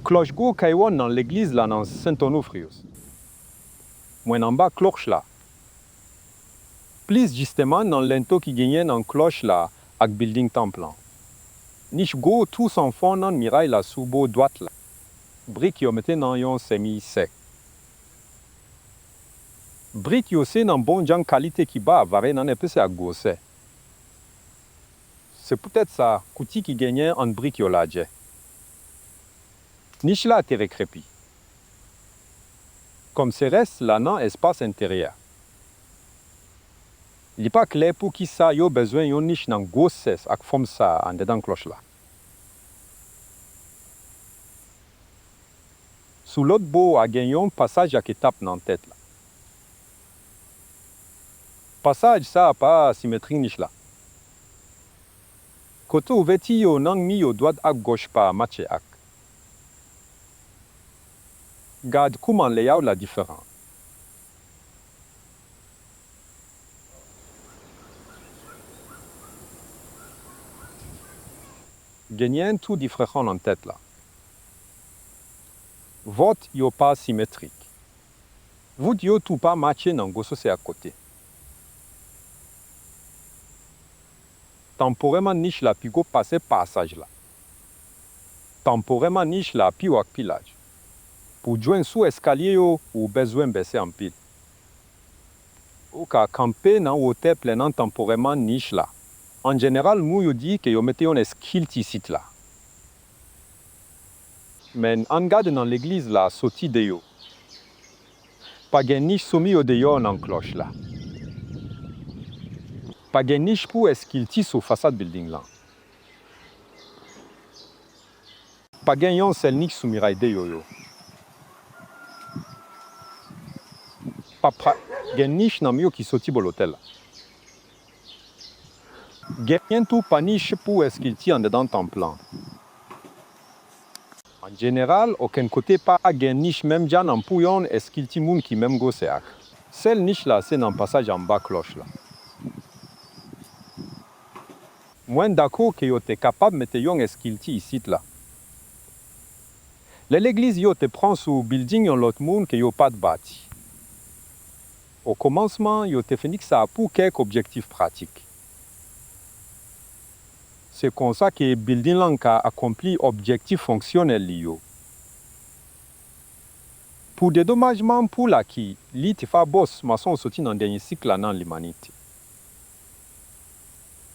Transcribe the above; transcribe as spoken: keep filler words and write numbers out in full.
Klòch gwo kay won nan legliz la nan Saint Onofrius. Mwen anba klòch la. Plis jisteman nan lento ki genyen nan klòch la ak bilding tanp lan. Nich gwo tou san fon nan miray la sou bò dwat la. Brik yo mete nan yon semi sèk. Brik yo se nan bon jan kalite ki ba vare nan epesè ak gwosè. Se poutèt sa, kouti ki genyen an brik yo lajè. Nich la te rekrepi. Kòm se rès la nan espas enteryè a. Li pa klè poukisa yo bezwen yon nich nan gwosès ak fòm sa a anndedan klòch la. Sou lòt bò a gen yon pasaj ak etap nan tèt la. Pasaj sa a pa simetrik nich la. Kote ouvèti yo nan mi yo dwat ak gòch pa matche ak. Gad kouman layout la diferan. Genyen tou diferan nan tèt la. Vòt yo pa simetrik. Vout yo tou pa matche nan gwosè ak kote. Tanporèman nich la pi gwo pase pasaj la. Tanporèman nich la pi wo ak pi laj. Pou jwenn sou eskalye yo, ou bezwen bese anpil. Ou ka kanpe nan wotè plen an tanporèman nich la. An jeneral, moun yo di ke yo mete yon eskilti isit la. Men ann gade nan legliz la soti deyò. Pa gen nich sou mi yo deyò nan klòch la. Pa gen nich pou eskilti sou fasad bilding lan. Pa gen yon sèl nich sou miray deyò yo. Pa, pa gen nich nan mi yo ki soti bò lotèl la. Genyen tou pa nich pou eskilti anndedan tanp lan. An jeneral, okenn kote pa gen nich menm jan an pou yon eskilti moun ki menm gwosè ak. Sèl nich la se nan pasaj anba klòch la. Mwen dakò ke yo te kapab mete yon eskilti isit la. Lè legliz yo te pran sou bilding yon lòt moun ke yo pa t bati. Okòmansman, yo te fè nich sa pou kèk objektif pratik. Se konsa ke bilding lan ka akonpli objektif fonksyonèl li yo. Pou dedomajman pou laki, li te fè bòs mason soti nan dènye sik la nan limanite.